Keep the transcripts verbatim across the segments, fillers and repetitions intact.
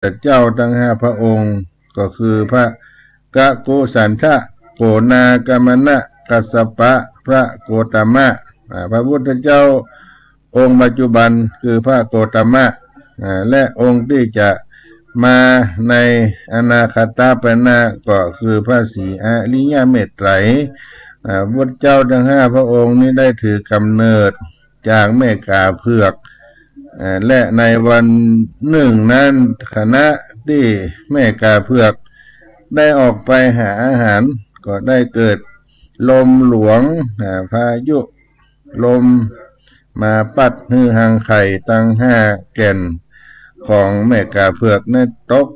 ธเจ้าตังห้าพระองค์ ก็คือพระกกุสันทะ โกณากัมมนะ กัสสปะ พระโคตมะ อ่า พระพุทธเจ้าองค์ปัจจุบันคือพระโคตมะ อ่า และองค์ตี้จะมาในอนาคตไปหน้าก็คือพระศรีอริยเมตไตรย อ่า พุทธเจ้าตังห้าพระองค์นี้ได้ถือกำเนิดจากแม่กาเผือก อ่า และในวันนึ่งนั้นขณะตี้แม่กาเผือกได้ออกไปหาอาหาร ก็ได้เกิดลมหลวง อ่า พายุลมมาปั๊ดหื้อฮังไข่ตังห้าแก่นของแม่กาเผือกนั้นตก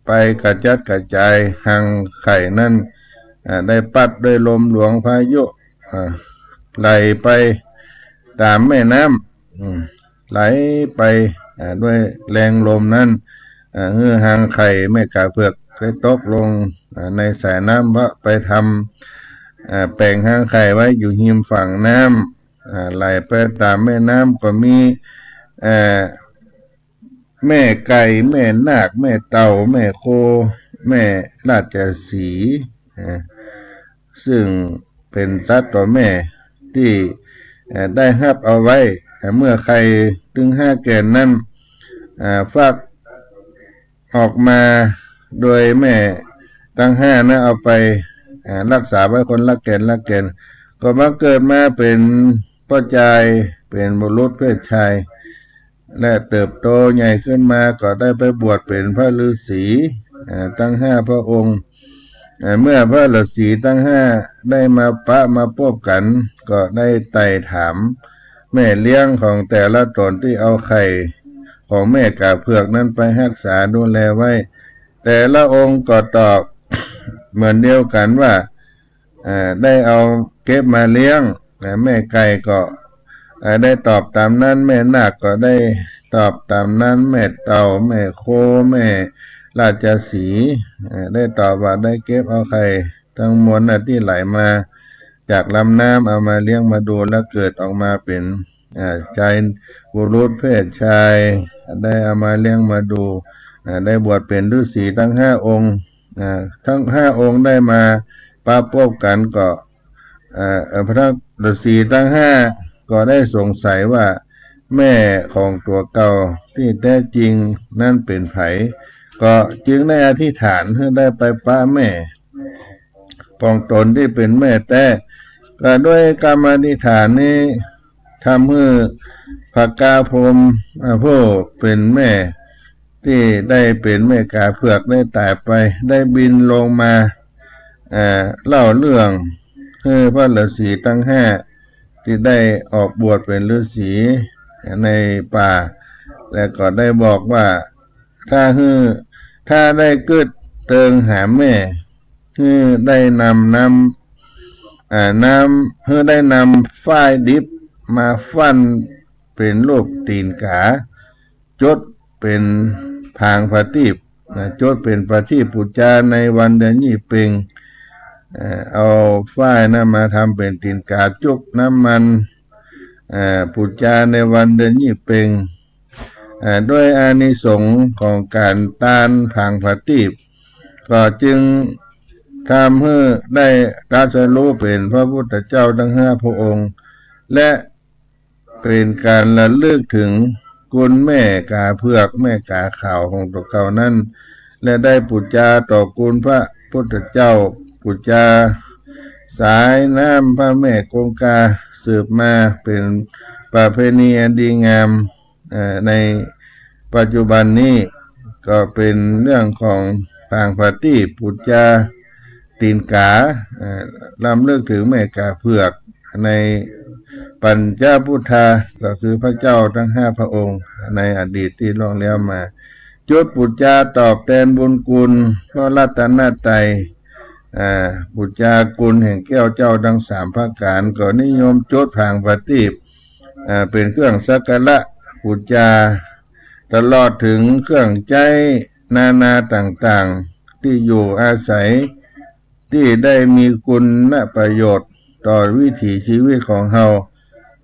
ไปกระจัดกระจาย ฮังไข่นั้น อ่า ได้ปั๊ดด้วยลมหลวงพายุ อ่า ไหลไปต๋ามแม่น้ำ อืม ไหลไป อ่า ด้วยแรงลมนั้น อ่า หื้อฮังไข่แม่กาเผือกได้ตกลง อ่า ในสายน้ำ เพราะไปทำ อ่า แป๋งฮังไข่ไว้อยู่ฮิมฝั่งน้ำ อ่า ไหลไปต๋ามแม่น้ำก็มี อ่า แม่ไก่ แม่นาค แม่เต่า แม่โค แม่ราชสีห์ อ่า ซึ่งเป๋นสัตว์ตั๋วแม่ตี้ เอ่อ ได้ฮับเอาไว้ เอ่อ เมื่อไข่ตึงห้าแก่นนั้น อ่า ฟักออกมาโดยแม่ตังห้านะเอาไป อ่า ฮักษาไว้คนละแก่นละแก่น ก็มาเกิดมาเป๋นป้อจาย เป๋นบุรุษเพศชาย และเติบโตใหญ่ขึ้นมาก็ได้ไปบวชเป๋นพระฤๅษี อ่า ตังห้าพระองค์ อ่า เมื่อพระฤๅษีตังห้าได้มาปะมาปบกั๋น ก็ได้ไต่ถามแม่เลี้ยงของแต่ละต๋นตี้เอาไข่ของแม่กาเผือกนั้นไปฮักษาดูแลไว้ แต่ละองค์ก็ตอบเหมือนเดียวกั๋นว่า เอ่อ ได้เอาเก็บมาเลี้ยง นะ แม่ไก่ก็ เอ่อ ได้ตอบต๋ามนั้น แม่นาคก็ได้ตอบต๋ามนั้น แม่เต่า แม่โค แม่ราชสีห์ เอ่อ ได้ตอบว่าได้เก็บเอาไข่ตังมวลน่ะตี้ไหลมาจากลำน้ำ เอามาเลี้ยงมาดู แล้วเกิดออกมาเป๋น อ่า ชายบุรุษเพศชาย ได้เอามาเลี้ยงมาดู อ่า ได้บวชเป๋นฤๅษีตังห้าองค์ อ่า ตังห้าองค์ได้มาปะปบกั๋นก็ อ่า เอ่อ พระฤๅษีตังห้าก็ได้สงสัยว่าแม่ของตั๋วเก่าตี้แต๊จริงนั้นเป๋นใผ ก็จึงได้อธิษฐานหื้อได้ไปปะแม่ของต๋นตี้เป๋นแม่แต๊ ก็ด้วยกำอธิษฐานนี้ ทำหื้อพญาพรหม อ่า ผู้เป๋นแม่ตี้ได้เป๋นแม่กาเผือกได้ต๋ายไป ได้บินลงมา อ่า เล่าเรื่องหื้อพระฤๅษีตังห้าตี้ได้ออกบวชเป๋นฤๅษีในป่า และก็ได้บอกว่า ถ้าหื้อ ถ้าได้กึ๊ดเติงหาแม่ หื้อได้นำน้ำ อ่า น้ำ หื้อได้นำฝ้ายดิบมาฟั่นเป๋นรูปตี๋นก๋า จุดเป๋นผางผะตีป นะ จุดเป๋นผะตีปปู๋จาในวันเดือนยี่เป็ง เอ่อ เอาฝ้ายนั้นมาทำเป๋นตี๋นก๋า จุ่มน้ำมัน เอ่อ ปู๋จาในวันเดือนยี่เป็ง เอ่อ ด้วยอานิสงส์ของก๋านตานผางผะตีป ก็จึงทำหื้อได้ตรัสรู้เป๋นพระพุทธเจ้าตังห้าพระองค์ และเป๋นก๋านระลึกเถิงคุณแม่กาเผือก แม่กาขาวของตั๋วเก่านั้น และได้ปู๋จาต่อคุณพระพุทธเจ้า ปู๋จาสายน้ำพระแม่คงคาสืบมา เป๋นประเพณีอันดีงาม เอ่อ ในปัจจุบันนี้ ก็เป๋นเรื่องของผางผะตีป ปู๋จาตี๋นก๋า เอ่อ รำลึกเถิงแม่กาเผือก ในปัญจพุทธา ก็คือพระเจ้าตังห้าพระองค์ในอดีตตี้ล่วงแล้วมา จุดปู๋จาตอบแตนบุญคุณพระรัตนตรัย อ่า ปู๋จากุณแห่งแก้วเจ้าตังสามประก๋าน ก็นิยมจุดผางผะตีป อ่า เป๋นเครื่องสักการะปู๋จา ตลอดเถิงเครื่องใจ๊นานาต่างๆ ตี้อยู่อาศัย ตี้ได้มีคุณประโยชน์ต่อวิถีชีวิตของเฮา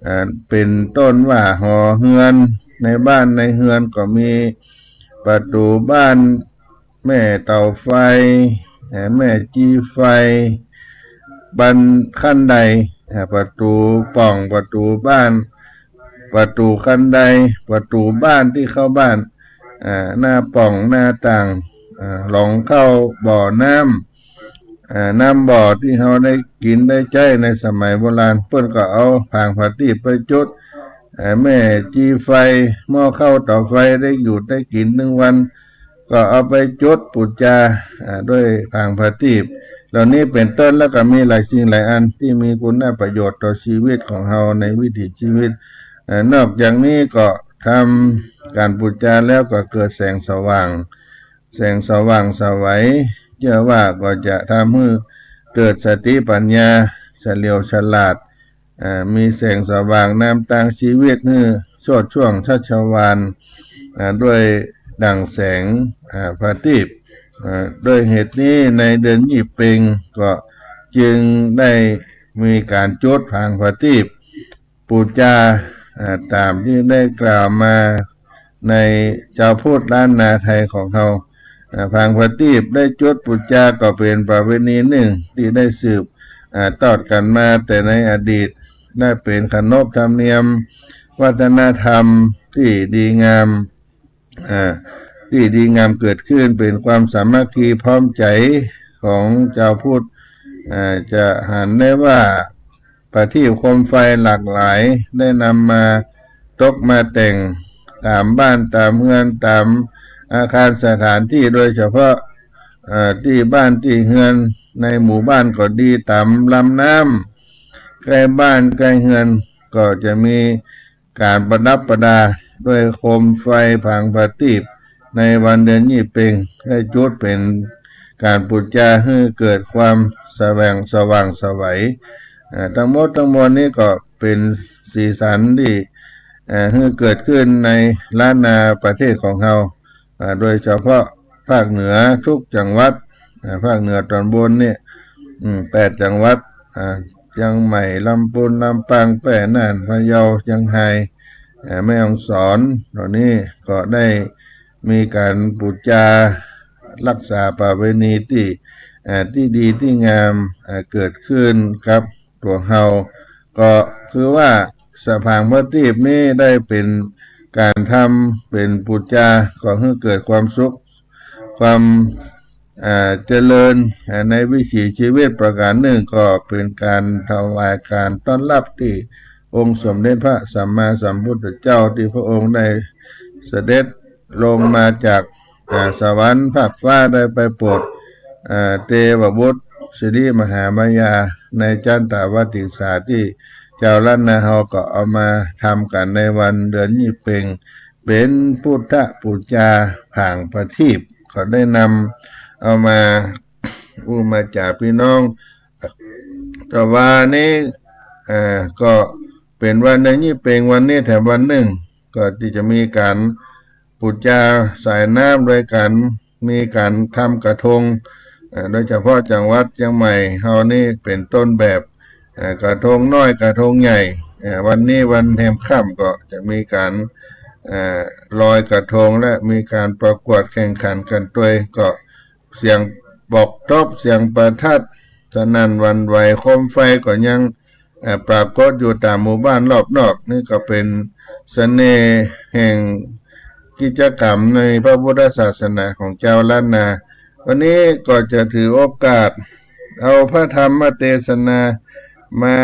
อ่า เป๋นต้นว่าหอเฮือน ในบ้านในเฮือนก็มี ประตู๋บ้าน แม่เต๋าไฟ เอ่อ แม่จีไฟ บัน ขั้นได เอ่อ ประตู๋ป่อง ประตู๋บ้าน ประตู๋ขั้นได ประตู๋บ้านตี้เข้าบ้าน เอ่อ หน้าป่อง หน้าต่าง เอ่อ หล่องเข้าบ่อน้ำ เอ่อ น้ำบ่อตี้เฮาได้กิ๋นได้ใจ๊ในสมัยโบราณ เปิ้นก็เอาผางผาตี้ไปจุด เอ่อ แม่จีไฟ หม้อข้าวเต๋าไฟได้อยู่ได้กิ๋นตึงวัน ก็เอาไปจุดปู๋จา อ่า ด้วยผางผาตี้ เหล่านี้เป๋นต้น แล้วก็มีหลายสิ่งหลายอันตี้มีคุณประโยชน์ต่อชีวิตของเฮาในวิถีชีวิต เอ่อ นอกจากนี้ก็ทำก๋านปู๋จาแล้วก็เกิดแสงสว่าง แสงสว่างไสว เจื้อว่าก็จะทำหื้อเกิดสติปัญญาเฉลียวฉลาด อ่า มีแสงสว่างนำตางชีวิตหื้อโชติช่วงชัชวาล อ่า ด้วยดั่งแสง อ่า ผาตี้ อ่า ด้วยเหตุนี้ในเดือนยี่เป็งก็จึงได้มีก๋านจุดผางผาตี้ ปู๋จา อ่า ต๋ามตี้ได้กล่าวมาในจาวพุทธล้านนาไทยของเฮา อ่า ผางผาตี้ได้จุดปู๋จาก็เป๋นประเวณีนึ่งตี้ได้สืบ อ่า ตอดกั๋นมาแต่ในอดีต ได้เป๋นขนบธรรมเนียมวัฒนธรรมตี้ดีงาม อ่า ตี้ดีงามเกิดขึ้น เป๋นความสามัคคีพร้อมใจ๋ของจาวพุทธ อ่า จะหันได้ว่าประทีปโคมไฟหลากหลายได้นำมาตกมาแต่งต๋ามบ้านต๋ามเฮือนต๋ามอาคารสถานตี้ โดยเฉพาะ อ่า ตี้บ้านตี้เฮือนในหมู่บ้านก็ดี ต๋ามลำน้ำใก้บ้านใก้เฮือนก็จะมี ก๋านประดับประดาด้วยโคมไฟผางผาตี้ในวันเดือนยี่เป็ง ได้จุดเป๋นก๋านปู๋จาหื้อเกิดความสว่าง สว่างไสว อ่า ตังหมดตังมวลนี้ก็เป๋นสีสันตี้ อ่า หื้อเกิดขึ้นในล้านนาประเทศของเฮา อ่า โดยเฉพาะภาคเหนือกู้จังหวัด อ่า ภาคเหนือต๋อนบนนี่ อืม แปดจังหวัด อ่า เจียงใหม่ ลำปูน ลำปาง แป้ น่าน พะเยา เจียงฮาย อ่า แม่ฮ่องสอน เหล่านี้ก็ได้มีก๋านปู๋จาฮักษาประเวณีตี้ อ่า ตี้ดีตี้งาม อ่า เกิดขึ้นกับตั๋วเฮา ก็คือว่าผางผาตี้นี้ได้เป๋นก๋านทำเป๋นปู๋จา ก็หื้อเกิดความสุข ความ อ่า เจริญ อ่า ในวิถีชีวิตประก๋านนึ่ง ก็เป๋นก๋านถวายก๋านต้อนฮับตี้องค์สมเด็จพระสัมมาสัมพุทธเจ้า ตี้พระองค์ได้เสด็จลงมาจาก อ่า สวรรค์ฟากฟ้า ได้ไปโปรด อ่า เตวบุตรสิริมหามายาในจันตาวติงสา ตี้จาวล้านนาเฮาก็เอามาทำกั๋นในวันเดือนยี่เป็ง เป๋นพุทธปู๋จาผางผาตี้ ก็ได้นำเอามาอู้มาจ๋าปี้น้อง แต่วันนี้ เอ่อ ก็เป๋นวันเดือนยี่เป็งวันนี้แถมวันนึ่ง ก็ตี้จะมีก๋านปู๋จาสายน้ำโดยก๋านมีก๋านทำกระทง เอ่อ โดยเฉพาะจังหวัดเจียงใหม่เฮานี้เป๋นต้นแบบ เอ่อ กระทงน้อยกระทงใหญ่ เอ่อ วันนี้วันแฮมค่ำก็จะมีก๋าน เอ่อ ลอยกระทงและมีก๋านประกวดแข่งขันกั๋นตวย ก็เสียงปอกทบ เสียงประทัดสนั่นหวั่นไหว โคมไฟก็ยัง เอ่อ ปรากฏอยู่ต๋ามหมู่บ้านรอบนอก นี่ก็เป๋นเสน่ห์แห่งกิจกรรมในพระพุทธศาสนาของจาวล้านนา วันนี้ก็จะถือโอกาสเอาพระธรรมเตสนามา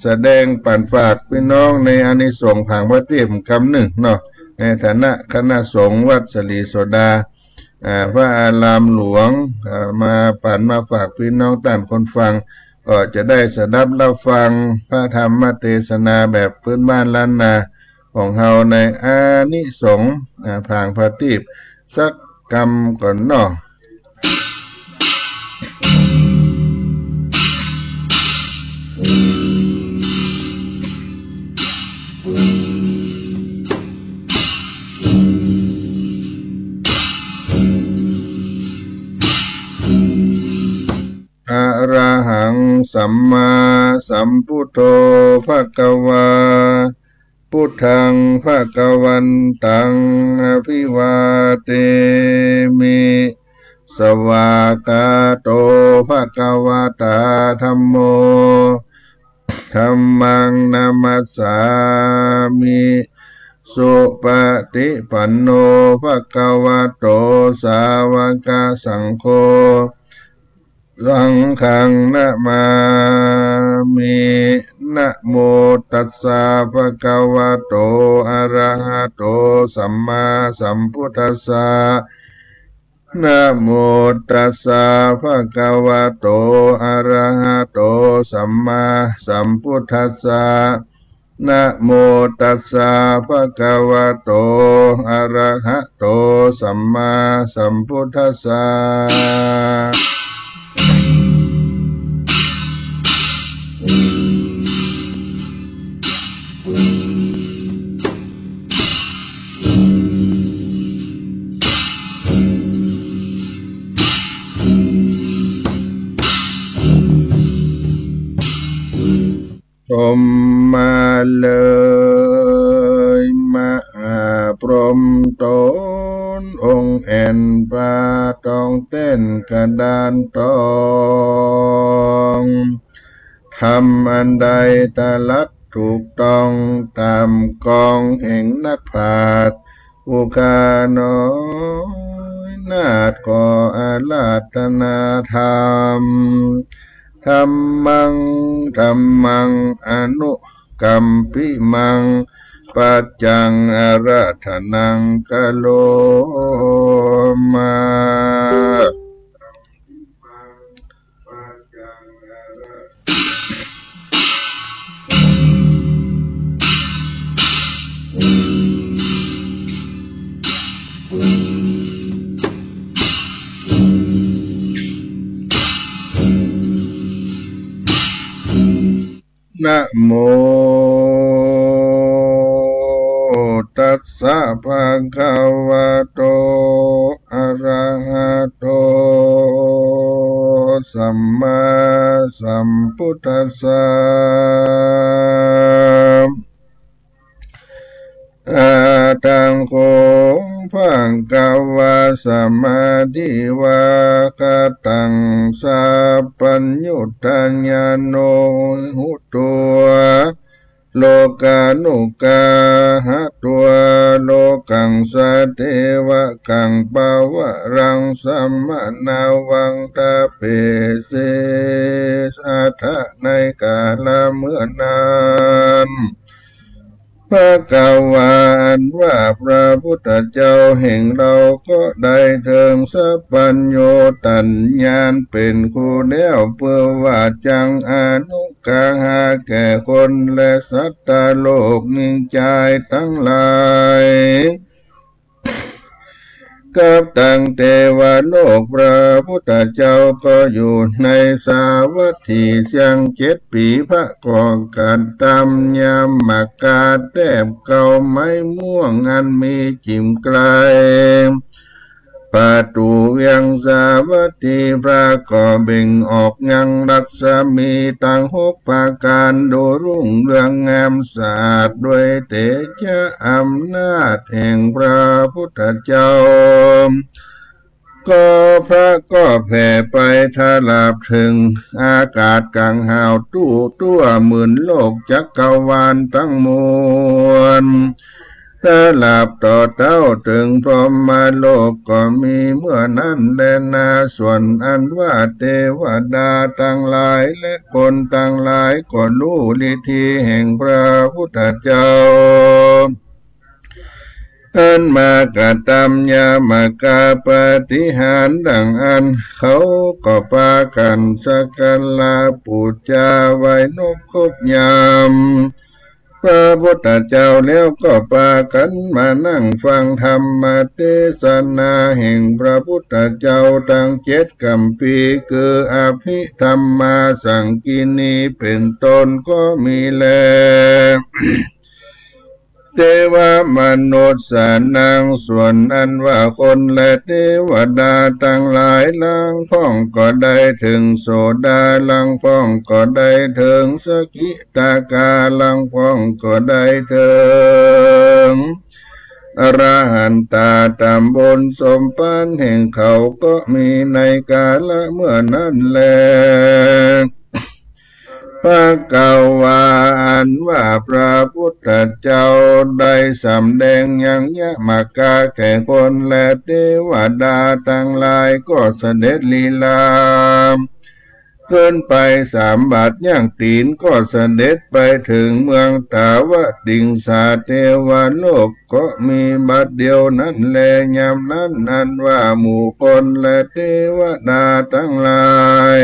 แสดงปั๋นฝากปี้น้องในอานิสงส์ผางผาตี้กำนึ่งเนาะ ในฐานะคณะสงฆ์วัดสลีโสดา อ่า พระอารามหลวง อ่า มาปั๋นมาฝากปี้น้องต้านคนฟัง ก็จะได้สดับฮับฟังพระธรรมเตสนาแบบพื้นบ้านล้านนาของเฮาในอานิสงส์ อ่า ผางผาตี้สักกำก่อนเนาะ อะระหังสัมมาสัมพุทโธ ภะคะวา Buddhaṃ bhagavantaṃ abhivādemi. Svākkhāto bhagavatā dhammo, dhammaṃ namassāmi. Supaṭipanno bhagavato sāvakasaṅgho, saṅghaṃ namāmi. Namo tassa bhagavato arahato sammāsambuddhassa. Namo tassa bhagavato arahato sammāsambuddhassa. Namo tassa bhagavato arahato sammāsambuddhassa. Prom มาเลย มหาพรหมต๋นองค์แอ่น ปาตองแต้นกระดานตอง ธรรมอันใดตรัสถูกต้อง ต๋ามกองแห่งนักปราชญ์ผู้ข้าน้อยนาถ ขออาราธนาธรรม ธัมมัง ธัมมัง อนุกัมปิมัง ปัจจัง อาราธนัง กะโรมะ นะโม ตัสสะ ภะคะวะโต อะระหะโต สัมมาสัมพุทธัสสะ อะหัง โข ภะคะวา สะมาธิวา กะตัง สัพพัญญุตญาโณ หุตัว โลกานุกาหะตัว โลกัง สะเทวะกัง ปะวะรัง สะมะนาวัง ทะเปเส สัทธะ ในกาละเมื่อนั้น ภะคะวา อันว่าพระพุทธเจ้าแห่งเราก็ได้เถิงสัพพัญญุตญาณเป๋นครูแล้ว เปื้อว่าจักอนุกาหะแก่คนและสัตว์โลก หญิงจายตังหลาย กับตังเตวโลก พระพุทธเจ้าก็อยู่ในสาวัตถีเสี้ยงเจ็ดปี๋ พระก็กระตำยมกาแต๊บเกล้าไม้ม่วงอันมีจิ่มไกล ประตู๋เวียงสาวัตถี พระก็เบ่งออกยังรัศมีตังหกประก๋าน ดูรุ่งเรืองงามสะอาดด้วยเตจะอำนาจแห่งพระพุทธเจ้า ก็พระก็แผ่ไปตลาบเถิงอากาศก๋างหาว ตู้ตั๋วหมื่นโลกจักรวาลตังมวล ตลาบต่อเต้าเถิงพรหมโลกก็มีเมื่อนั้นแลนา ส่วนอันว่าเตวดาตังหลายและคนตังหลายก็ฮู้ฤทธีแห่งพระพุทธเจ้า อันมากระตำยมกาปาฏิหาริย์ดังอั้น เขาก็ปากั๋นสักการะปู๋จาไหว้นบครบยำพระพุทธเจ้าแล้ว ก็ปากั๋นมานั่งฟังธรรมเตสนาแห่งพระพุทธเจ้าตังเจ็ดกัมภีร์ คืออภิธรรมาสังกิณีเป๋นต้นก็มีแล เตวะมนุสสานัง ส่วนอันว่าคนและเตวดาตังหลาย ลางพ่องก็ได้เถิงโสดา ลางพ่องก็ได้เถิงสกิทาคา ลางพ่องก็ได้เถิงอรหันตา ต๋ามบุญสมปานแห่งเขาก็มีในกาละเมื่อนั้นแล ภควา อันว่าพระพุทธเจ้าได้สำแดงยังยมกะแก่คนและเตวดาตังหลาย ก็เสด็จลีลาขึ้นไปสามบาทย่างตี๋น ก็เสด็จไปเถิงเมืองตาวติงสาเตวโลก ก็มีบัดเดียวนั้นแล ยามนั้นอันว่าหมู่คนและเตวดาตังหลาย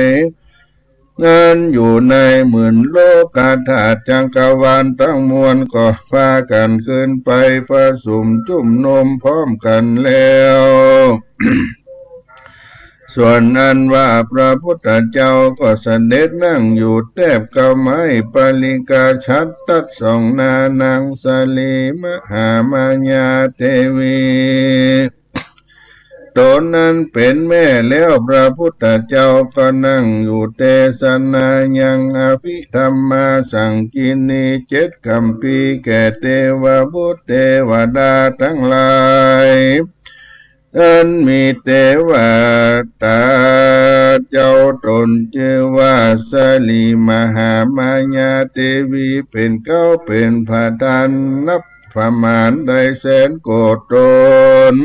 อันอยู่ในหมื่นโลกธาตุจักรวาลตังมวล ก็พากั๋นขึ้นไปประสุมจุมนุมพร้อมกั๋นแล้ว ส่วนอันว่าพระพุทธเจ้าก็เสด็จนั่งอยู่แต๊บเก๊าไม้ปริกาชัด ตัดส่องหน้านางสลีมหามายาเตวี ต๋นนั้นเป๋นแม่แล้ว พระพุทธเจ้าก็นั่งอยู่เตสนายังอภิธรรมาสังกิณีเจ็ดคำภีร์แก่เตวบุตรเตวดาตังหลาย อันมีเตวดาเจ้าต๋นจื้อว่าสลีมหามายาเตวีเป๋นเก๊า เป๋นประธานนับประมาณได้แสนโกฏย์ต๋น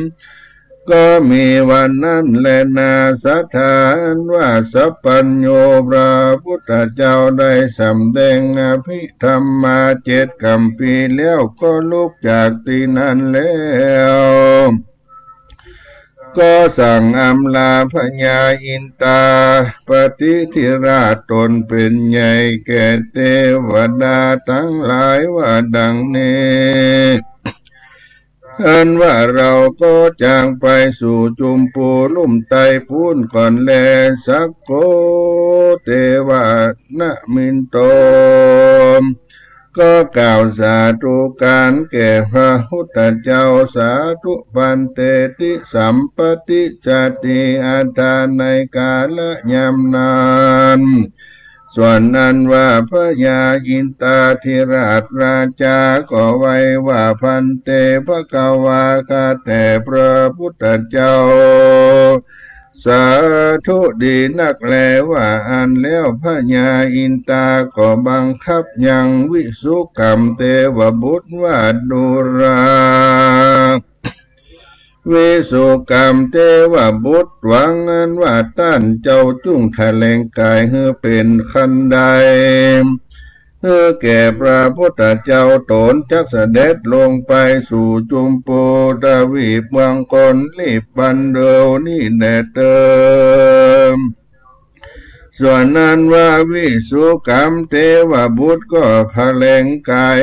ก็มีวันนั้นแลนา ศรัทธาอันว่าสัพพัญญูพระพุทธเจ้าได้สำแดงอภิธรรมาเจ็ดคำภีร์แล้ว ก็ลุกจากตี้นั้นแล้ว ก็สั่งอำลาพญาอินตาปฏิธิราชต๋นเป๋นใหญ่แก่เตวดาตังหลายว่าดังนี้ อันว่าเราก็จางไปสู่จุมปูลุ่มไตปู๊นก่อนแล สักโข เตวะนะมินโต ก็กล่าวสาธุการแก่พระพุทธเจ้า สาธุภันเตติสัมปติจจาติ อัฏฐา ในกาละยามนั้น ส่วนอันว่าพญาอินตาธิราชราชาก็ไหว้ว่า ภันเต ภควา ข้าแต่พระพุทธเจ้า สาธุดีนักแล ว่าอั้นแล้วพญาอินตาก็บังคับยังวิสุกรรมเตวบุตรว่าดูรา วิสุกรรมเตวบุตร หวังอันว่าต้านเจ้าจุ่งแถลงก๋ายหื้อเป๋นคันได หื้อแก่พระพุทธเจ้าต๋นจักเสด็จลงไปสู่จุมปูทวีปเมืองโกนลีปันเดียวนี้แด่เต๊อะ ส่วนอันว่าวิสุกรรมเตวบุตรก็แถลงก๋าย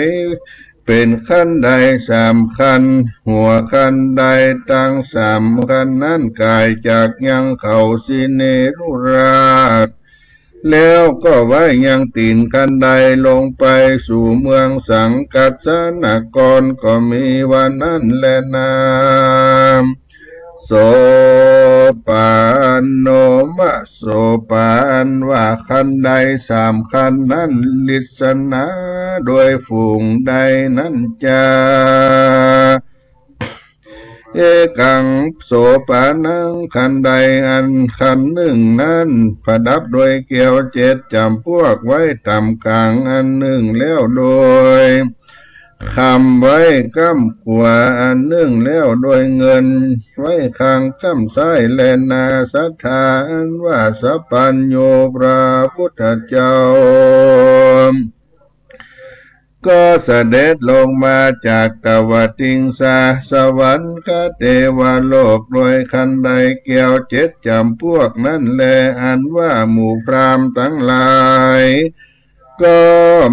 เป๋นคันไดสามคัน หัวคันไดตังสามคันนั้นก๋ายจากยังเขาสิเนรุราช แล้วก็ไหว้ยังตี๋นคันไดลงไปสู่เมืองสังกัสสนคร ก็มีวันนั้นแลนา โสปานโนมะ โสปานว่าคันไดสามคันนั้น ลิสนาโดยฝูงไดนั้นจา เอกัง โสปานัง คันไดอันคันนึ่งนั้น ประดับโดยแก้วเจ็ดจ๋ำปวก ไว้ต่ำก๋างอันนึ่งแล้วโดย คำไว้ก้ำขวาอันนึ่งแล้วโดยเงิน ไว้ข้างก้ำซ้ายแลนา ศรัทธาอันว่าสัพพัญญูพระพุทธเจ้า ก็เสด็จลงมาจากตวติงสาสวรรคเตวโลก โดยคันไดแก้วเจ็ดจ๋ำปวกนั้นแล อันว่าหมู่พราหมณ์ตังหลาย ก็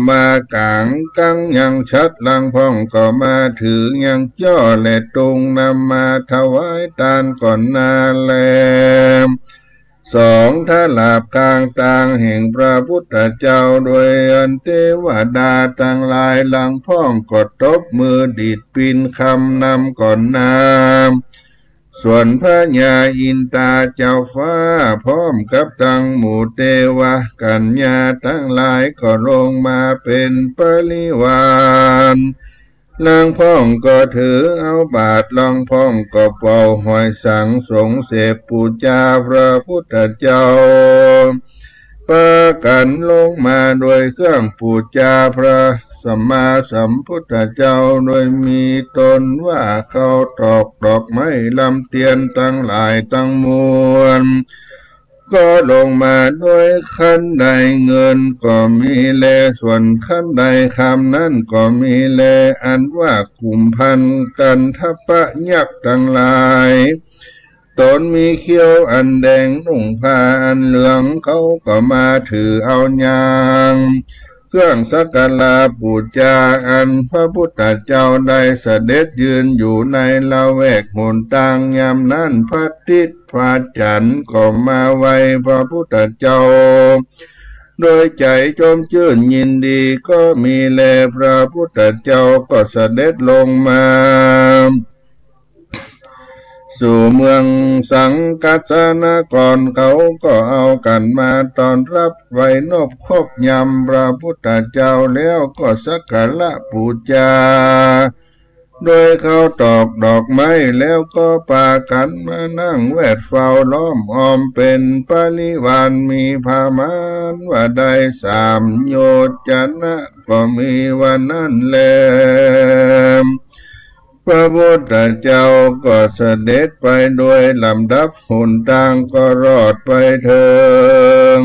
มาก๋างกังยังฉัตร ลางพ่องก็มาถือยังจ้อและตุง นำมาถวายตานก่อนหน้าแล สอง ถลาบคางตางแห่งพระพุทธเจ้า โดยอันเตวดาตังหลายหลังพ่องก็ตบมือดีดปินคำนำก่อนนา ส่วนพญาอินตาเจ้าฟ้าพร้อมกับตังหมู่เตวกัญญาตังหลายก็ลงมาเป๋นปริวาร ลางพ่องก็ถือเอาบาตร ลางพ่องก็เป่าหอยสังสงเสกปู๋จาพระพุทธเจ้า ปากั๋นลงมาโดยเครื่องปู๋จาพระสัมมาสัมพุทธเจ้า โดยมีตนว่าเคราตอกดอกไม้ลำเตียนตังหลายตังมวล ก็ลงมาโดยคันไดเงินก็มีแล ส่วนคันไดคำนั้นก็มีแล อันว่ากุมภัณฑ์กันทะปะยักษ์ตังหลาย ตนมีเขี้ยวอันแดง นุ่งผ้าอันเหลือง เขาก็มาถือเอายาง เครื่องสักการะปู๋จาอันพระพุทธเจ้าได้เสด็จยืนอยู่ในละแวกหนตาง ยามนั้นพระอาทิตย์พระจันทร์ก็มาไหว้พระพุทธเจ้า โดยใจ๋จมจื้นยินดีก็มีแล พระพุทธเจ้าก็เสด็จลงมา สู่เมืองสังกัสสนคร เขาก็เอากั๋นมาต้อนฮับไหว้นบครบยำพระพุทธเจ้า แล้วก็สักการะปู๋จา โดยเคราตอกดอกไม้ แล้วก็ปากั๋นมานั่งแวดเฝ้าล้อมอ้อมเป๋นปริวาร มีประมาณว่าได้สามโยชนะ ก็มีว่านั้นแล พระพุทธเจ้าก็เสด็จไปโดยลำดับหนตาง ก็รอดไปเถิง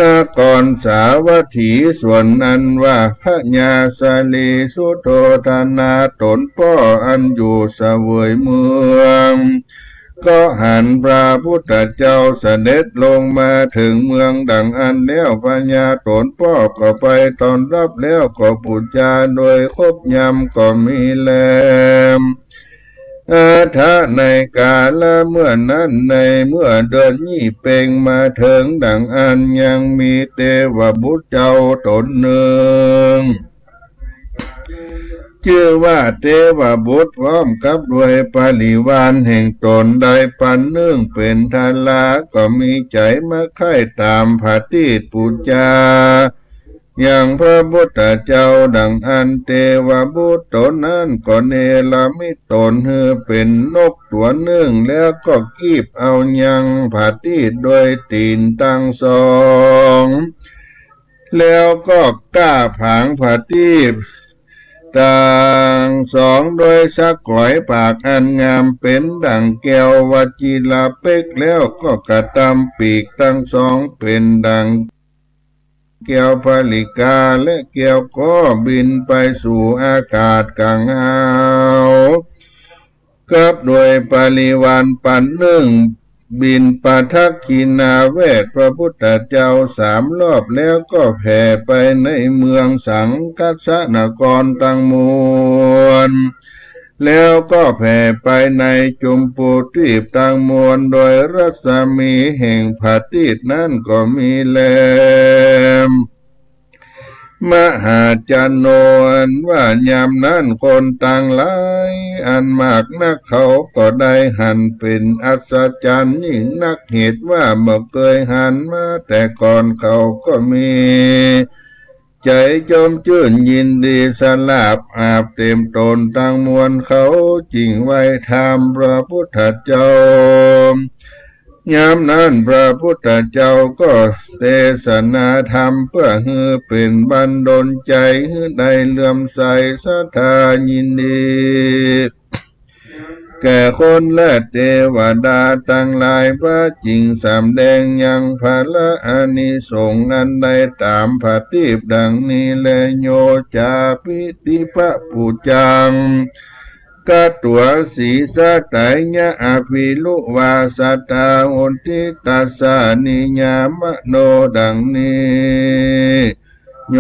นครสาวัตถี ส่วนอันว่าพญาสลีสุโธธนาต๋นป้ออันอยู่เสวยเมือง ก็หันพระพุทธเจ้าเสด็จลงมาเถิงเมืองดังอั้นแล้ว พญาต๋นป้อก็ไปต้อนฮับแล้วก็ปู๋จาโดยครบยำก็มีแล อัฏฐะ ในกาละเมื่อนั้น ในเมื่อเดือนยี่เป็งมาเถิงดังอั้น ยังมีเตวบุตรเจ้าต๋นนึ่ง จื้อว่าเตวบุตร พร้อมกับด้วยปริวารแห่งต๋นได้ปันนึ่งเป๋นทารา ก็มีใจ๋มาใค่ต๋ามผะตีตปู๋จา ยังพระพุทธเจ้าดังอั้น เตวบุตรต๋นนั้นก็เนรมิตต๋นหื้อเป๋นนกตั๋วนึ่ง แล้วก็คีบเอายังผะตีตโดยตี๋นตังสอง แล้วก็ก้าผางผะตีตตังสองโดยสะก๋อยปากอันงามเป๋นดั่งแก้ววจิรเป๊ก แล้วก็กระตำปีกตังสองเป๋นดั่งแก้วผลิกา และแก้วก็บินไปสู่อากาศก๋างหาว กับด้วยปริวารปันนึ่ง บิณฑทักขิณาเวสพระพุทธเจ้าสามรอบ แล้วก็แผ่ไปในเมืองสังกัสสนครตังมวล แล้วก็แผ่ไปในจุมพูทวีปตังมวล โดยรัศมีแห่งผะตีตนั้นก็มีแล มหาจันโน อันว่ายามนั้นคนตังหลายอันมากนักเขาก็ได้หันเป๋นอัศจรรย์ยิ่งนัก เหตุว่าบ่เกยหันมาแต่ก่อน เขาก็มีใจ๋จมจื้นยินดี สลาบอาบเต็มต๋นตังมวล เขาจึงไหว้ถามพระพุทธเจ้า ยามนั้นพระพุทธเจ้าก็เตสนาธรรมเปื้อหื้อเป๋นบันดลใจ๋หื้อได้เลื่อมใสศรัทธายินดี แก่คนและเตวดาตังหลาย พระจึงสำแดงยังพระอานิสงส์อันได้ต๋ามผะตีตดังนี้แล โยจาปิติปะปุจจัง กะตั๋วสีสะไตยะอภิรุวาสตาโหติตัสสะ นิยามโน ดังนี้ โย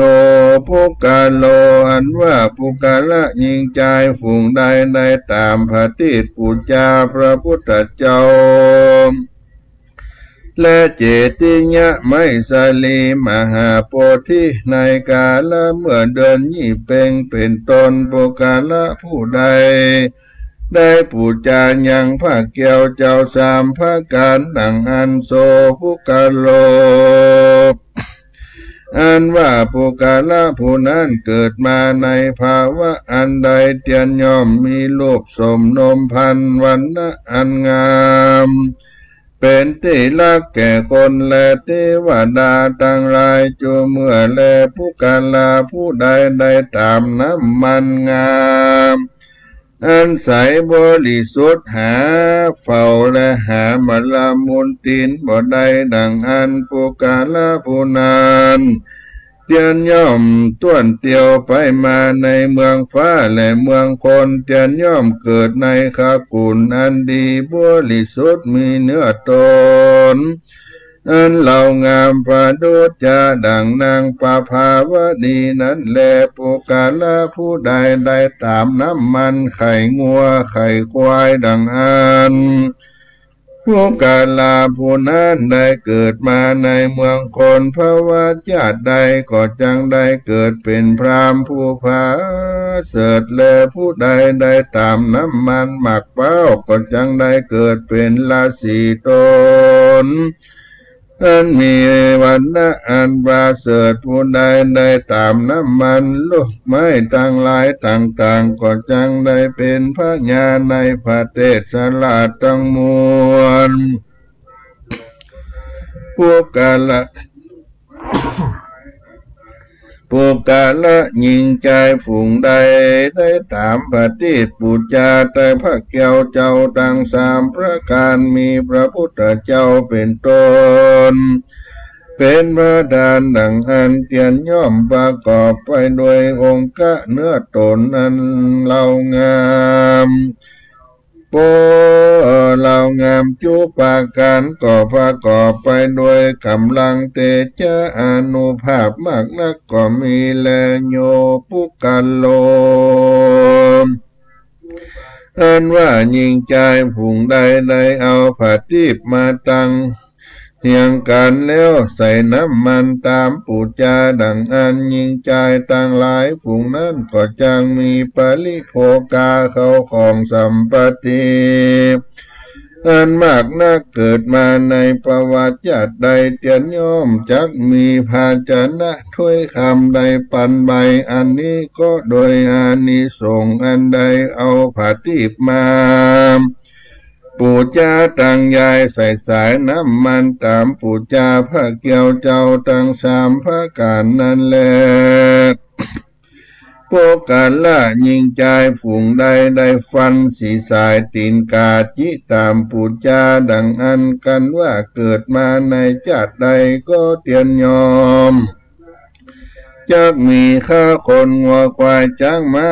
ปุคคโล อันว่าปุคคละญิงจายฝูงใดได้ต๋ามผะตีตปู๋จาพระพุทธเจ้า และเจติยไมสรีมหาโพธิ ในกาละเมื่อเดือนยี่เป็ง เป๋นต้น ปุคคละผู้ใด ได้ปู๋จายังพระแก้วเจ้าสามประก๋านดังอั้น โส ปุคคโล อันว่าปุคคละผู้นั้นเกิดมาในภาวะอันใด เตียนย่อมมีรูปโสมนมพรรณ วรรณะอันงาม เป๋นตี้ฮักแก่คนและเตวดาตังหลาย จูเมื่อแล ปุคคละผู้ใดได้ต๋ามน้ำมันงาม อันใสบริสุทธิ์หาเฝ้าและหามละมุนตี๋นบ่ได้ดังอั้น ปุคคละผู้นั้น เตียนย่อมต้วนเตียวไปมาในเมืองฟ้าและเมืองคน เตียนย่อมเกิดในขกุลอันดีบริสุทธิ์มีเนื้อตน อันเลางามประดุจจะดั่งนางประภาวดีนั้นแล ปุคคละผู้ใดได้ต๋ามน้ำมันไข่งัวไข่ควายดังอั้น ปุคคละผู้นั้นได้เกิดมาในเมืองคน ภวชาติใดก็จักได้เกิดเป๋นพราหมณ์ผู้ประเสริฐแล ผู้ใดได้ต๋ามน้ำมันหมากพร้าวก็จักได้เกิดเป๋นราศีตน อันมีวรรณะอันประเสริฐ ผู้ใดได้ต๋ามน้ำมันลูกไม้ตังหลายต่างๆ ก็จักได้เป๋นพญาในประเทศราชตังมวล ปุคคละ ปุคคละหญิงจายฝูงใดได้ต๋ามประทีปปู๋จาแต่พระแก้วเจ้าตังสามประก๋าน มีพระพุทธเจ้าเป๋นต้น เป๋นประธานดังอั้น เตียนย่อมประกอบไปโดยองค์เนื้อตนอันเลางาม ปอเลางามจุประก๋าน ก็ประกอบไปโดยก๋ำลังเตจะอานุภาพมากนักก็มีแล โย ปุคคโล อันว่าหญิงจายฝูงใดได้เอาประทีปมาตั้งเฮียงกั๋นแล้วใส่น้ำมันต๋ามปู๋จาดังอั้น หญิงจายตังหลายฝูงนั้นก็จักมีปริโภคาเข้าของสัมปติ อันมากนักเกิดมาในประวัติชาติใด เตียนย่อมจักมีภาชนะถ้วยคำใดปันไป อันนี้ก็โดยอานิสงส์อันได้เอาประทีปมาปู๋จาตั้งยายใส่สายน้ำมันต๋ามปู๋จาพระแก้วเจ้าตังสามประก๋านนั้นแล ปุคคละหญิงจายฝูงใดได้ฟันสีสายตี๋นกาจิต๋ามปู๋จาดังอั้น กันว่าเกิดมาในชาติใดก็เตียนย่อมจักมีข้าคนงัวควายจ๊างม้า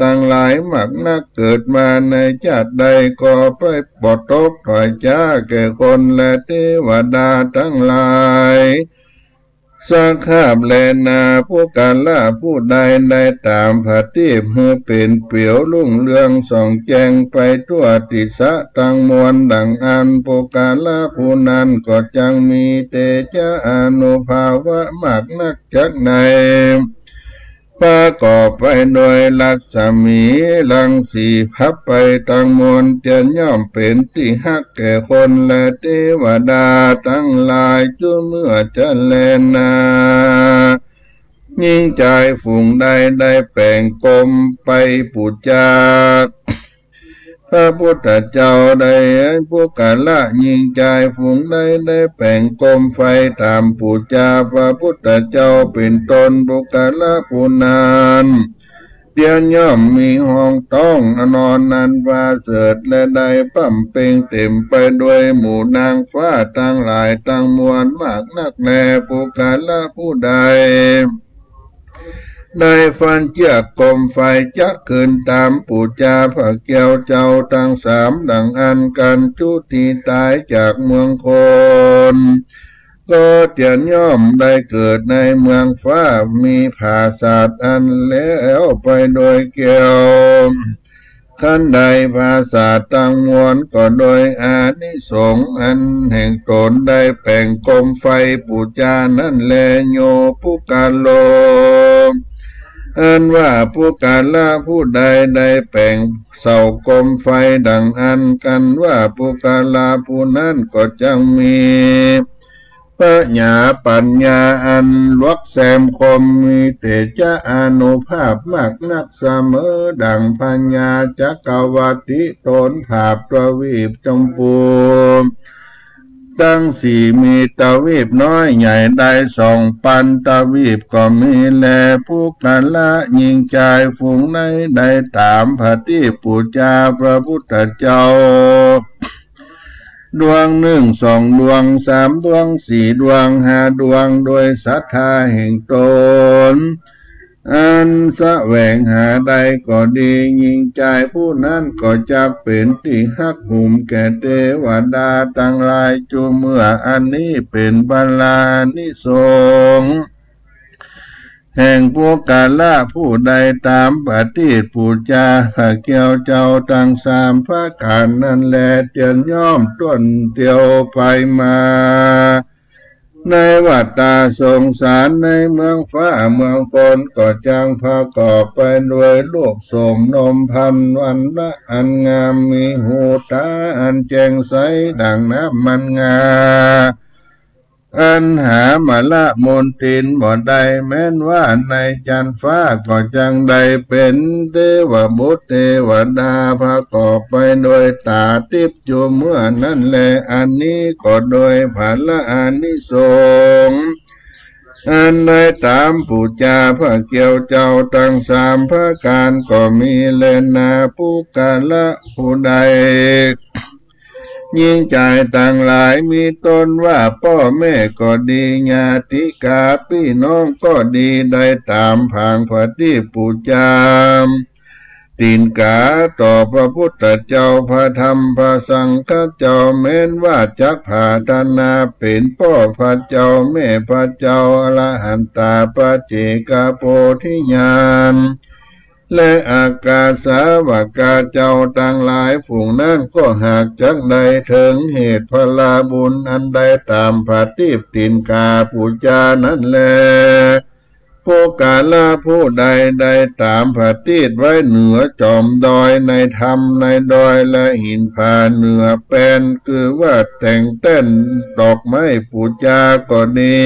ตังหลายมากนัก เกิดมาในชาติใดก็ไปบ่ตกถ้อยจ๊าแก่คนและเตวดาตังหลาย สักคาบแลนา ปุคคละผู้ใดได้ต๋ามประทีปหื้อเป๋นเปียวรุ่งเรืองส่องแจ้งไปทั่วทิศตังมวลดังอั้น ปุคคละผู้นั้นก็จักมีเตจะอานุภาพมากนักจักในประกอบไปโดยรัศมีรังสีพับไปตังมวล เตียนย่อมเป๋นตี้ฮักแก่คนและเตวดาตังหลาย จุเมื่อจะแลนา หญิงจายฝูงใดได้แป๋งกรมไปปู๋จาพระพุทธเจ้าได้ ปุคคละหญิงจายฝูงใดได้แป๋งกรมไฟต๋ามปู๋จาพระพุทธเจ้าเป๋นต้น ปุคคละผู้นั้น เตียนย่อมมีห้องต้องนอนอันประเสริฐ และได้บำเพ็งเต๋มไปโดยหมู่นางฟ้าตังหลายตังมวลมากนักแล ปุคคละผู้ใดได้ฟันเจื้อกรมไฟจักขึ้นต๋ามปู๋จาพระแก้วเจ้าตังสามดังอั้น กั๋นจุติต๋ายจากเมืองคน ก็เตียนย่อมได้เกิดในเมืองฟ้า มีผาสาทอันแล้วไปโดยแก้ว คันใดผาสาทตังมวลก็โดยอานิสงส์อันแห่งต๋นได้แป๋งโกมไฟปู๋จานั้นแล โย ปุคคโล อันว่าปุคคละผู้ใดได้แป๋งเสาโกมไฟดังอั้น กันว่าปุคคละผู้นั้นก็จักมี ผญาปั๋ญญาอันหลวกแซมคม มีเตจะอานุภาพมากนัก เสมอดั่งผญาจักรวรรดิตนผาบทวีปจมพู ตังสี่ มีตวีปน้อยใหญ่ได้สองปันตวีปก็มีแล ปุคคละญิงจายฝูงไหนได้ต๋ามผะตีปปู๋จาพระพุทธเจ้า ดวงนึ่ง สองดวง สามดวง สี่ดวง ห้าดวง โดยศรัทธาแห่งต๋น อันแสวงหาได้ก็ดี ญิงจายผู้นั้นก็จักเป๋นตี้ฮักหุมแก่เตวดาตังหลาย จุเมื่ออันนี้เป๋นพลานิสงส์ แห่งปุคคละผู้ใดต๋ามผะตีปปู๋จาพระเกียวเจ้าตังสามประก๋านนั้นแล เตียนย่อมต้นเตียวไปมา ในวัฏฏะสงสารในเมืองฟ้าเมืองฝน ก็จักประกอบไปโดยรูปโสมนมภัณฑ์วรรณะอันงาม มีหูต๋าอันแจ่งใสดั่งน้ำมันงา อันหามาละมนทินบ่ได้ แม้นว่าในจันทร์ฟ้าก็จักได้เป๋นเตวบุตรเตวดา ประกอบไปโดยต๋าติ๊บจุเมื่อนั้นแล อันนี้ก็โดยพลานิสงส์ อันได้ต๋ามปู๋จาพระเกียวเจ้าตังสามประก๋านก็มีแลนา ปุคคละผู้ใด ญิงจายตังหลายมีตนว่าป้อแม่ก็ดี ญาติกาปี้น้องก็ดี ได้ต๋ามผางผะตีปปู๋จา ตี๋นกาต่อพระพุทธเจ้า พระธรรม พระสังฆเจ้า แม้นว่าจักผาถนาเป๋นป้อพระเจ้าแม่พระเจ้า อรหันตาปัจเจกโพธิญาณ และอัคคสาวกะเจ้าตังหลายฝูงนั้น ก็หากจักได้เถิงเหตุพลาบุญอันได้ต๋ามผะตีปตี๋นกาปู๋จานั้นแล ปุคคละผู้ใดได้ต๋ามผะตีปไว้เหนือจ๋อมดอย ในถ้ำในดอย และหินผาเหนือแป้น คือว่าแต่งแต้นดอกไม้ปู๋จาก็ดี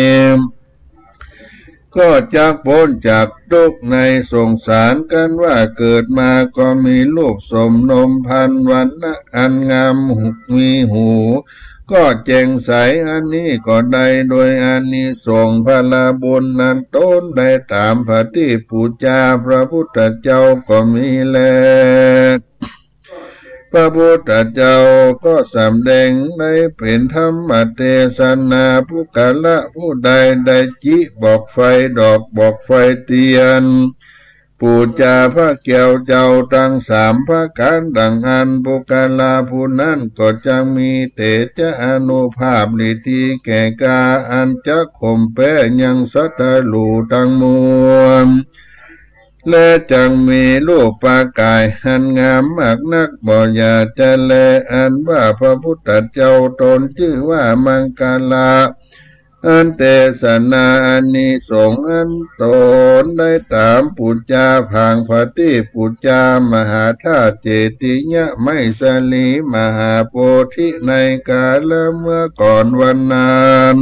ก็จักป๊นจากตุ๊กข์ในสงสาร กันว่าเกิดมาก็มีรูปโสมนมภัณฑ์วรรณะอันงาม มีหูก็แจ่งใส อันนี้ก็ได้โดยอานิสงส์พลาบุญนั้น ต๋นได้ต๋ามผะตีปปู๋จาพระพุทธเจ้าก็มีแล พระพุทธเจ้าก็สำแดงได้เป๋นธรรมเตสนา ปุคคละผู้ใดได้จิบอกไฟดอก บอกไฟเตียน ปู๋จาพระแก้วเจ้าตังสามประก๋านดังอั้น ปุคคละผู้นั้นก็จักมีเตจะอานุภาพฤทธิแก่กล้า อันจักข่มแป๊ยังศัตรูตังมวล และจักมีรูปกายอันงามมากนักบ่อย่าจะแล อันว่าพระพุทธเจ้าต๋นจื้อว่ามังคละ อันเตสนาอานิสงส์อันต๋นได้ต๋ามปู๋จาผางผะตีปปู๋จามหาธาตุเจติยะไมสลีมหาโพธิในกาละเมื่อก่อนวันนั้น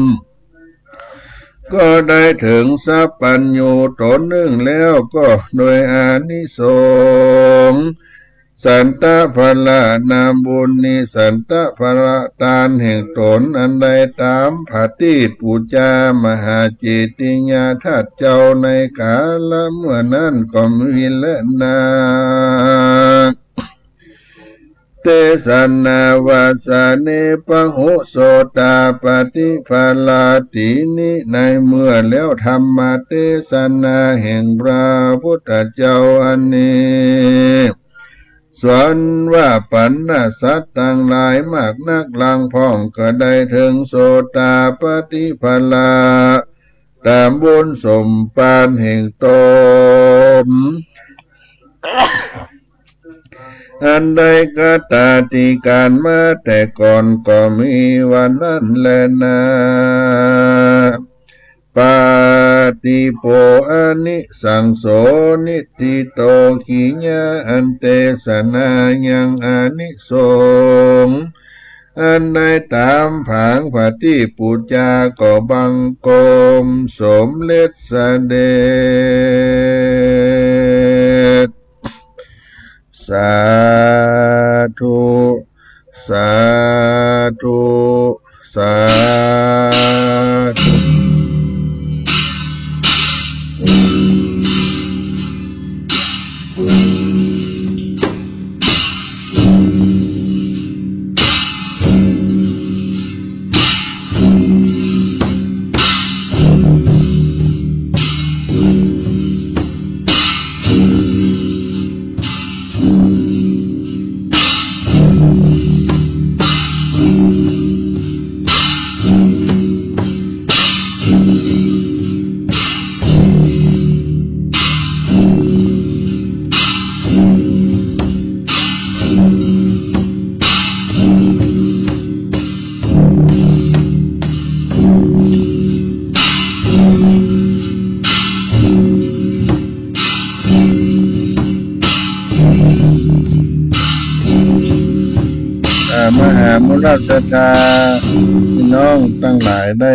ก็ได้เถิงสัพพัญญูต๋นนึ่งแล้ว ก็โดยอานิสงส์ สันตะพละนาบุญนี้ สันตะพละตานแห่งต๋นอันได้ต๋ามผะตีปปู๋จามหาเจติยะธาตุเจ้าในกาละเมื่อนั้นก็มีแลนา เตสนาวาสาเน ปะหุโสตาปัตติภาลา ตี๋นี้ในเมื่อแล้วธรรมเตสนาแห่งพระพุทธเจ้าอันนี้ สอนว่าปัณณะสัตว์ตังหลายมากนักลางพ่อง ก็ได้เถิงโสตาปัตติภาลา ต๋ามบุญสมปานแห่งต๋น อันได้คตาธิการมาแต่ก่อนก็มีว่านั้นแลนา ปาติโป อนิสังโส นิฏฐิโต ขิยา อันเตสนายังอานิสงส์ อันได้ต๋ามผางผะตี้ปู๋จาก็บังคมสมเร็จเสด็จ สาธุ สาธุ สาธุ อ่า มหามูลศรัทธา พี่น้องตังหลายได้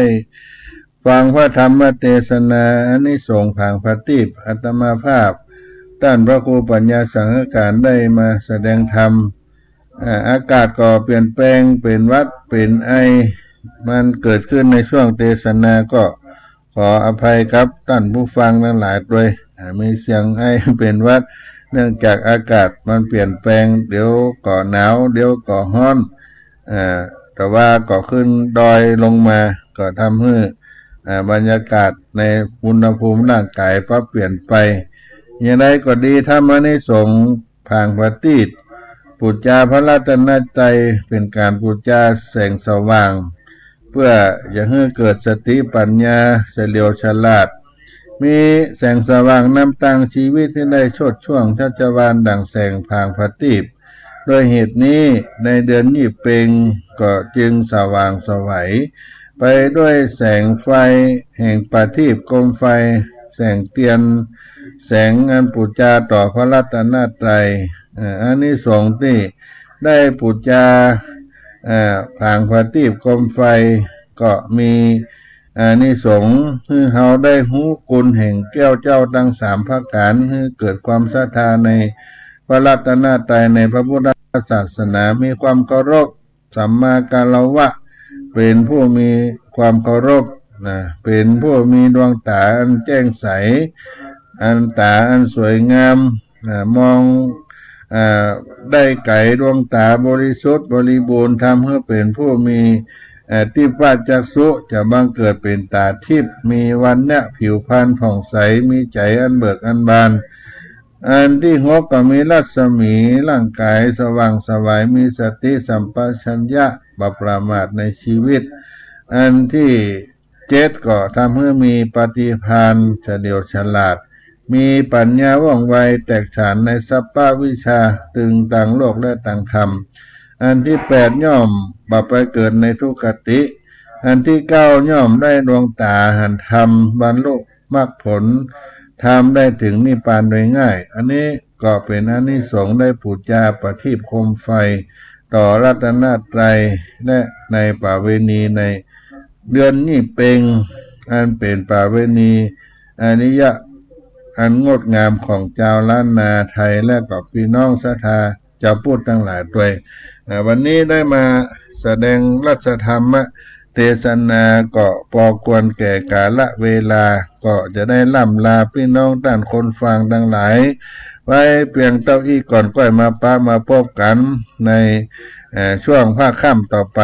ฟังพระธรรมเตสนา อานิสงส์ผางผะตี้ อาตมาภาพ ต้านพระครูปัญญาสังฆการได้มาแสดงธรรม อ่า อากาศก็เปลี่ยนแปลง เป๋นหวัด เป๋นไอ มันเกิดขึ้นในช่วงเตสนา ก็ขออภัยกับต้านผู้ฟังตังหลายตวย อ่า มีเสียงไอ เป๋นหวัด เนื่องจากอากาศมันเปลี่ยนแปลง เดี๋ยวก็หนาว เดี๋ยวก็ฮ้อน อ่า แต่ว่าก็ขึ้นดอยลงมา ก็ทำหื้อ อ่า บรรยากาศในอุณหภูมิร่างกายปรับเปลี่ยนไป อย่างไรก็ดี ธรรมานิสงส์ ผางผะตี้ ปู๋จาพระรัตนตรัย เป๋นก๋านปู๋จาแสงสว่าง เปื้อจะหื้อเกิดสติปัญญาเฉลียวฉลาด มีแสงสว่างนำตางชีวิตหื้อได้โชติช่วงชัชวาลดั่งแสงผางผะตี้ ด้วยเหตุนี้ในเดือนยี่เป็งก็จึงสว่างไสวไปด้วยแสงไฟแห่งประทีปโคมไฟ แสงเตียน แสงอันปู๋จาต่อพระรัตนตรัย เอ่อ อานิสงส์ตี้ได้ปู๋จา เอ่อ ผางประทีปโคมไฟ ก็มีอานิสงส์หื้อเฮาได้ฮู้คุณแห่งแก้วเจ้าตังสามประก๋าน หื้อเกิดความศรัทธาในพระรัตนตรัย ในพระพุทธศาสนา มีความเคารพ สัมมาคารวะ เป๋นผู้มีความเคารพนะ เป๋นผู้มีดวงต๋าอันแจ้งใส อันต๋าอันสวยงาม อ่า มอง อ่า ได้ไก๋ ดวงต๋าบริสุทธิ์บริบูรณ์ ทำหื้อเป๋นผู้มี เอ่อ ทิพพจักษุ จะบังเกิดเป๋นต๋าทิพย์ มีวรรณะผิวพรรณผ่องใส มีใจ๋อันเบิกอันบาน อันตี้หกก็มีรัศมี ร่างกายสว่างไสว มีสติสัมปชัญญะ บ่ประมาทในชีวิต อันตี้เจ็ดก็ทำหื้อมีปฏิภาณเฉลียวฉลาด มีปัญญาว่องไว แตกฉานในสัพพวิชา ตึงตางโลกและตางธรรม อันตี้แปดย่อมบ่ไปเกิดในทุกขติ อันตี้เก้าย่อมได้ดวงต๋าหันธรรม บรรลุมรรคผลธรรม ได้เถิงนิพพานโดยง่าย อันนี้ก็เป๋นอานิสงส์ได้ปู๋จาประทีปโคมไฟต่อรัตนตรัย และในประเวณีในเดือนยี่เป็ง อันเป๋นประเวณีอริยะอันงดงามของจาวล้านนาไทย และก็ปี้น้องศรัทธา จาวพุทธตังหลายตวย อ่า วันนี้ได้มาแสดงรัสธรรมเตสนาก็ปอควรแก่กาละเวลา ก็จะได้ล่ำลาปี้น้องต้านคนฟังตังหลาย ไว้เปียงเต้าอี้ก่อน ก้อยมาปะมาปบกั๋นใน เอ่อ ช่วงภาคค่ำต่อไป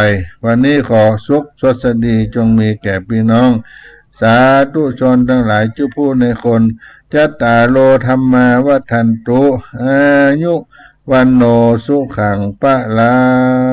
วันนี้ขอสุขสวัสดีจงมีแก่ปี้น้อง สาธุชนตังหลาย จุผู้ในคน จัตตาโร ธัมมา วัฑฒันตุ อายุ วัณโณ สุขัง พะลัง